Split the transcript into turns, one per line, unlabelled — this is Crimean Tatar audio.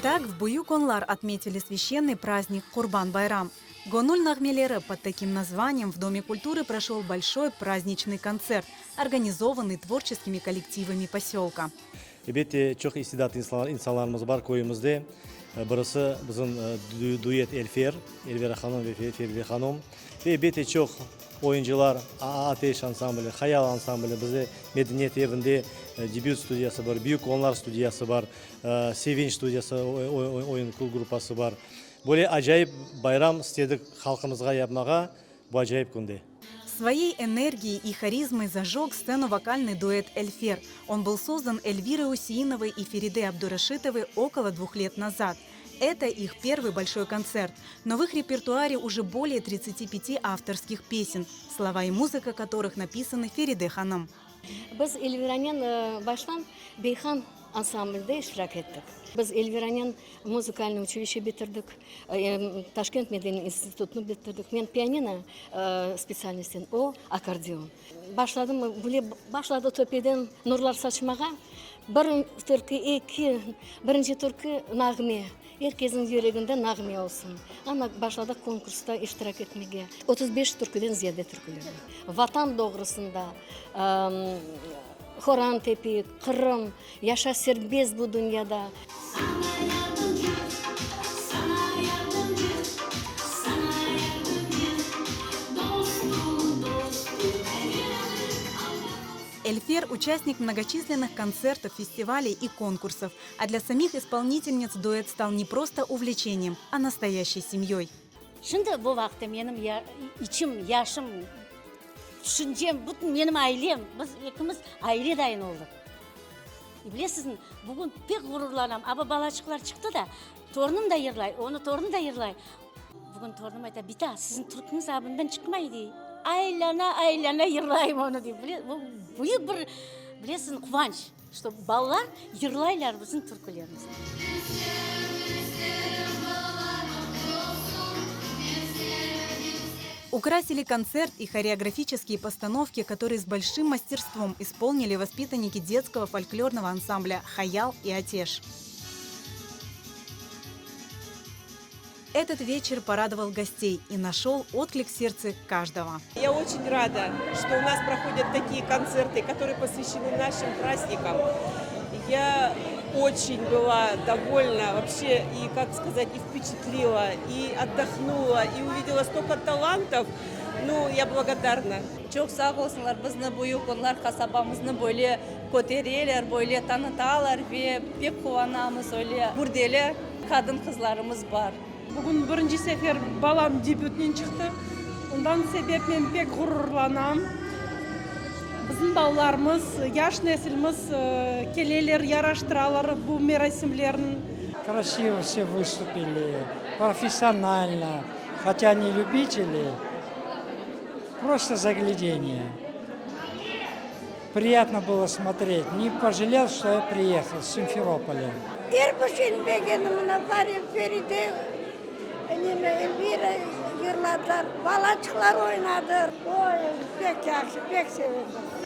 Так в Büyük-Onlar отметили священный праздник Qurban-bayram. Gonul nağmeleri под таким названием в Доме культуры прошел большой праздничный концерт, организованный творческими коллективами поселка.
Elbette, çoq istidatlı insanlarımız bar köyümizde. Birisi bizim duet Elfer, Elvira hanım ve Feride hanım. Ve elbette çoq oyuncılar, Ateş ansambli, Hayal ansambli, bizde Medeniyet evinde debüt studiyası bar, Büyük Onlar studiyası bar, Sevinç studiyası oyun gruppası bar. Böyle acayip bayram istedik halqımızğa yapmağa bu acayip künde.
Своей энергией и харизмой зажег сцену вокальный дуэт «Эльфер». Он был создан Эльвирой Усеиновой и Фериде Абдурашитовой около двух лет назад. Это их первый большой концерт. Но в их репертуаре уже более 35 авторских песен, слова и музыка которых написаны Фериде hanım.
Biz Elviranen baştan Beyhan ansamblde iştirak ettik. Biz Elviranen muzıkalnıy uçilişe bitirdik, Taşkent medeniy institutını bitirdik. Men pianino spetsialnostın, o, akkordeon. Başladım, böyle başladı töpeden nurlar saçmağa. Bir türkü, eki, birinci türkü nağme, er kesniñ yüreginde nağme olsun. Ana başladıq konkursta iştirak etmege. 35 türküden ziyade türküler. Vatan doğrusında, Horan tepik, Qırım, yaşa serbest bu dünyada.
Saña yardımcı, saña yardımcı, saña yardımcı, dostum, dostum,
Эльфер – участник многочисленных концертов, фестивалей и конкурсов. А для самих исполнительниц дуэт стал не просто увлечением, а настоящей семьей.
Şimdi bu vaqıtta menim içim, yaşım, tüşüncem, bütün menim ailem, biz ekimiz aile dayın oldıq. Bilesizmi, bugün pek ğururlanam, aba balaçıqlar çıqtı da, torunım da yırlay, onı torunı da yırlay. Bugün torunım ayta, Bita, siziñ türküñiz abından çıqmay, dey. Aylana, aylana yırlayım onı, dey. Bu büyük bir, bilesiñmi, quvanç. Çto balalar yırlaylar bizim türkülerimizni.
Украсили концерт и хореографические постановки, которые с большим мастерством исполнили воспитанники детского фольклорного ансамбля «Хаял» и «Атеш». Этот вечер порадовал гостей и нашел отклик в сердце каждого.
Я очень рада, что у нас проходят такие концерты, которые посвящены нашим праздникам. Я очень была довольна вообще и, как сказать, и впечатлила, и отдохнула, и увидела столько талантов. Ну, я благодарна.
Çoq sağ olsunlar, bizni Büyük Onlar qasabamıznı böyle kötereler, böyle tanıtalar ve pek quvanamız, öyle gürdeli qadın-qızlarımız bar.
Bugün birinci sefer balam debütnen çıqtı. Ondan sebep men pek ğururlanam. Bizim balalarımız, yaş nesilimiz keleler, yaraştıralar bu merasimlerni.
Krasivo vse vıstupili, professionalno, hotâ ne lübiteli, prosto zaglâdenye. Priyatno bylo smotret, ne pojalel, çto ya priyehal s Simferopolâ.
Er bir şeyni begendim, mına Feride, neme, Elvira yırladılar, balaçıqlar oynadı. Oy, pek yahşı, pek sevindim.